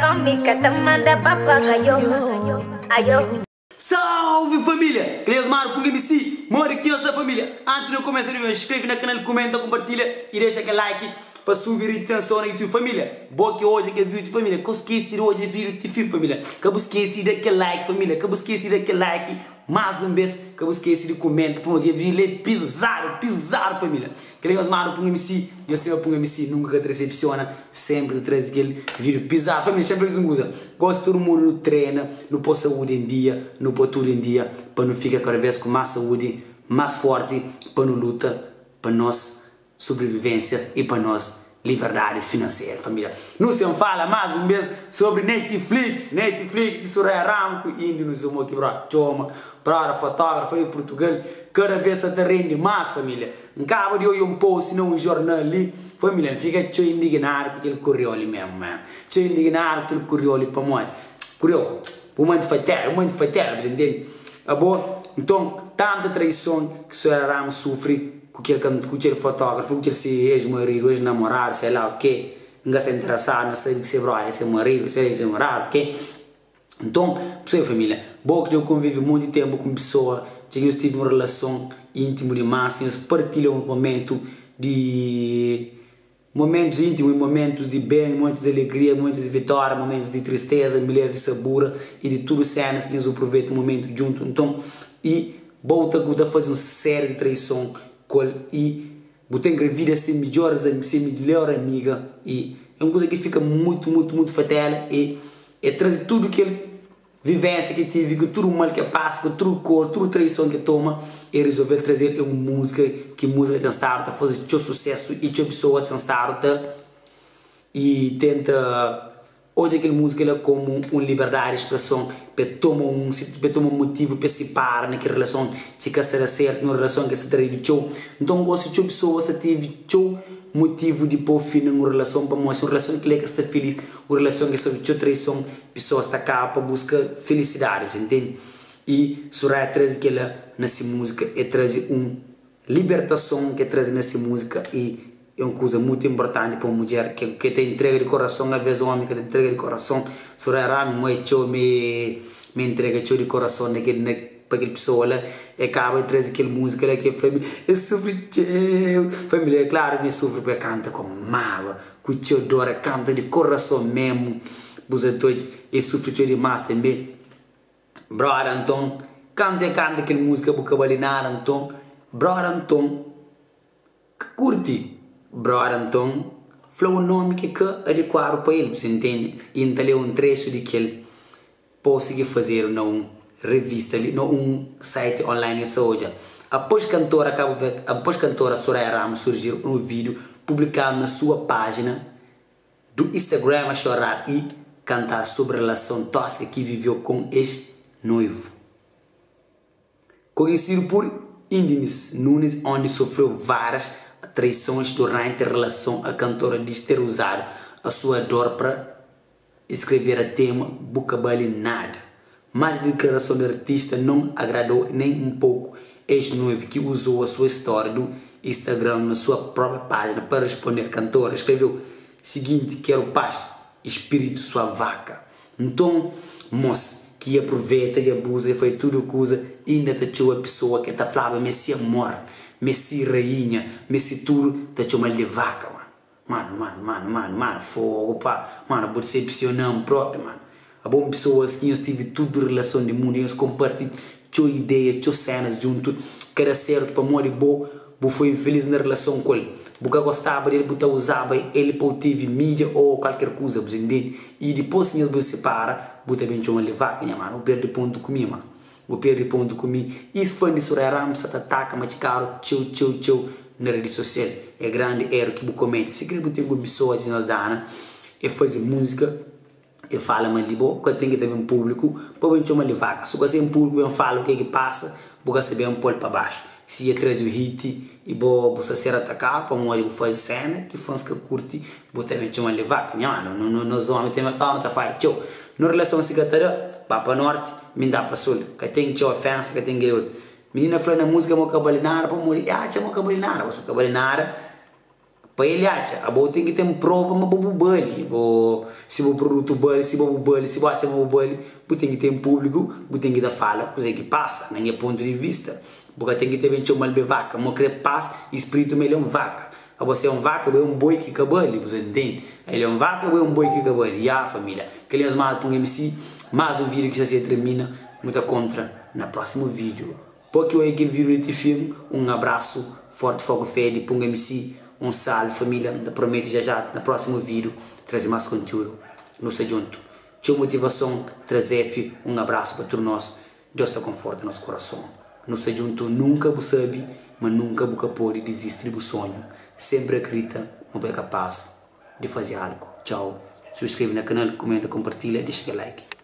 Omi ka ta manda papagaio, aio. Salve família! Cleosmar ku MC, modi ki nhos sta família? Antis di nu kumesa di inskreve na kanal, kumenta, kumpartilha i dexa kel like pa subi ritenson na YouTube família. Bo ki odja kel vídeo família, ka bu skese di odja vídeo ti fin família. Ka bu skese di da kel like família, ka bu skese di da kel like Más un bês, ka bu skese di kumenta pamodi kel vídiu li é pizadu, pizadu família. Kel-li nhos manda pa un MC, nhos sima pa un MC nunka ka ta disepsiona, sénpri ta traze kel vídiu pizadu. Família, xa N fla nhos un kuza, gosi tudu mundu nu trena, nu pô saúdi en dia, nu pô tudu en dia pa nu fika kada vês ku más saúdi, más fórti pa nu luta pa nos sobrevivência e pa nos liberdade financeira família. Nu sem fala mais um vez sobre Netflix, Netflix de Soraya Ramo ku índio no seu ki bro txoma, brother fotógrafo de Portugal, cada vez sa ta rende mais família. N kaba de oia um post na um jornal li, família, N fika txeu indignado ku kel correu li mesmo, man. Txeu indignado ku kel correu li pamodi correu, bu mante fatela, bu mante fatela, bu entende? Abo, nton, tanta traison ki Soraya Ramo sufri Ku kel ka ku kel fotógrafo, ku kel se ex-maridu, ex-namoradu, sei lá o ke, N ka sta interesadu na sabe ki se brother é se maridu, se ex-namoradu, ke. Nton, bu sabe família, bo ki dja konvive monti ténpu ku un pesoa, dja nhos tive un relason íntimu dimás, nhos partilha uns momentu di Momentus íntimu i momentus di ben, momentus di alegria, momentus di vitória, momentus di tristeza, milher di sabura i di tudu sénas ki nhos apruveta momentu djuntu. Nton, i bo ta ku ta faze un séri di traison ku el i bu ta engravida se midjoris se midjor amiga i é un kuza ki fika mutu mutu mutu fatela i e traze tudu kel Vivénsia ki tive, ku tudu mal ki pasa, ku tudu kor, tudu traison ki toma, e resolve traze el un múzika, ki múzika ten stadu ta faze txeu susésu i txeu pesoas ten stadu ta i tenta odja kel múzika la komu un liberdadi di spreson pa e toma un pa e toma un motivu pa e sipara na kel relason si ka sta da sertu, na un relason ki sta traidu txeu. Nton gosi txeu pesoas ta tevi txeu motivu di pô fin na un relason pamodi si un relason ki la ka sta filis, un relason ki sta ku txeu traison. Pesoas ta kaba pa buska felisidadi, bu ta intende? I Soraya traze kela na se múzika, e traze un libertason ke traze na se múzika i é un kuza mutu inportanti pa un mudjer ke ke ta intrega di korason, alvês omi ka ta intrega di korason. Soraya Ramos mo é txeu mi mi intrega txeu di korason na kel na pa kel pesoa la, e kaba e traze kel múzika la ke fla mi e sufri txeu, família é klaru mi sufri pa e kanta ku mágua. Ku txeu dor e kanta di korason memu bus atoji e sufri txeu dimas tanbe broda nton kantu e kanta kel musika bu ka bali nada nton broda nton ka kurti broda nton fla un nomi ki ka adikuadu pa el bu sa intende i N ta lé un trexu di kel Post ki fazedu na un revista li na un site online es ta odja após kantora Cabo Verde após kantora Soraya Ramos surgir un vídeo publikadu na sua página do Instagram a chorar e cantar sobre relação tóxica que viveu com ex-noivo conhecido por Indinis Nunes onde sofreu várias traições durante a relação a cantora diz ter usado a sua dor para Escrever a tema bu ka bali nada. Mas declaração do artista não agradou nem um pouco ex-noivo que usou a sua história do Instagram na sua própria página para responder cantora. Escreveu seguinte, quero paz, espírito sua vaca. Nton, mos ki aproveita e abusa e fai tudo kuza inda ta txeu a pessoa ke ta flaba ma é si amor, ma é si rainha, ma é si tudo ta txomal de vaca mano. Mano, mano, mano, mano, mano, fogo pá, mano, bu decepcionam propi, mano. Abo un pessoas ki nhos tive tudo relason di mundo, nhos comparti txeu ideia, txeu cenas djunto, ka da certo pamodi bo bu foi infeliz na relason ku el, bu ka gostaba del, bu ta usaba el pa bu tive mídia ou kualker kuza, bu intende? I dipos ki nhos bu separa, bu ta ben txoma li vaka, nha mano, bu perde ponto ku mi, mano, bu perde ponto ku mi. Is fan di Soraya Ramos sa ta ataka Matxikaro txeu, txeu, txeu na redi sosial. É grandi eru ki bu komete. Si kre bu ten ku un pesoa di nos dana, e faze múzika, e fala mal di bo, bu ka ten ki ta ben públiku pa ben txoma-l di vaka. Si bu ka sta en públiku ben fala u ke ki pasa, bu ka sta ben pô-l pa baxu. Si e traze un hit i bo bu sta ser atakadu pamodi bu faze sena ki fans ka kurti, bu ta ben txoma-l di vaka. Nha manu, nos omi ten ta ta fai txeu. No relason si ka ta da, ba pa norti, mi N da pa sul. Ka ten txeu ofensa, ka ten kel otu. Minina fla na múzika mo ka bali nada pamodi e atxa mo ka bali nada, bo so ka bali nada. Pa el atxa, abo ten ki ten prova ma bo bu bali, bo si bo produtu bali, si bo bu bali, si bo atxa ma bo bali, bu ten ki ten públiku, bu ten ki ta fala kuzê ki pasa, na nha pontu di vista. Bu ka ten ki ta ben txoma-l be vaka, mo kre pas y spritu ma el é un vaka. Abo si é un vaka, bo é un boi ki ka bali, bu sa ntende? El é un vaka, bo é un boi ki ka bali. Ya família, kel-li é nhos manu Pung MC, más un vídiu ki sta ser termina, nu ta kontra na prósimu vídiu. Bo ki oia kel video li ti fin, un abrasu forti foku fé di Pung MC, un salvi familia, nta prometi já já na próximo video trazi mas conteúdo, nu sta djuntu, txeu motivason trazefi, un abrasu pa tudu nos, Deus ta conforta nos corason, nu sta djuntu, nunka bu sabi ma nunka bu ka podi disisti di bu sonhu, sempre acredita ma bu é capaz di fazi algu, txau, subscreve na canal, comenta, compartilha, dexa kel like.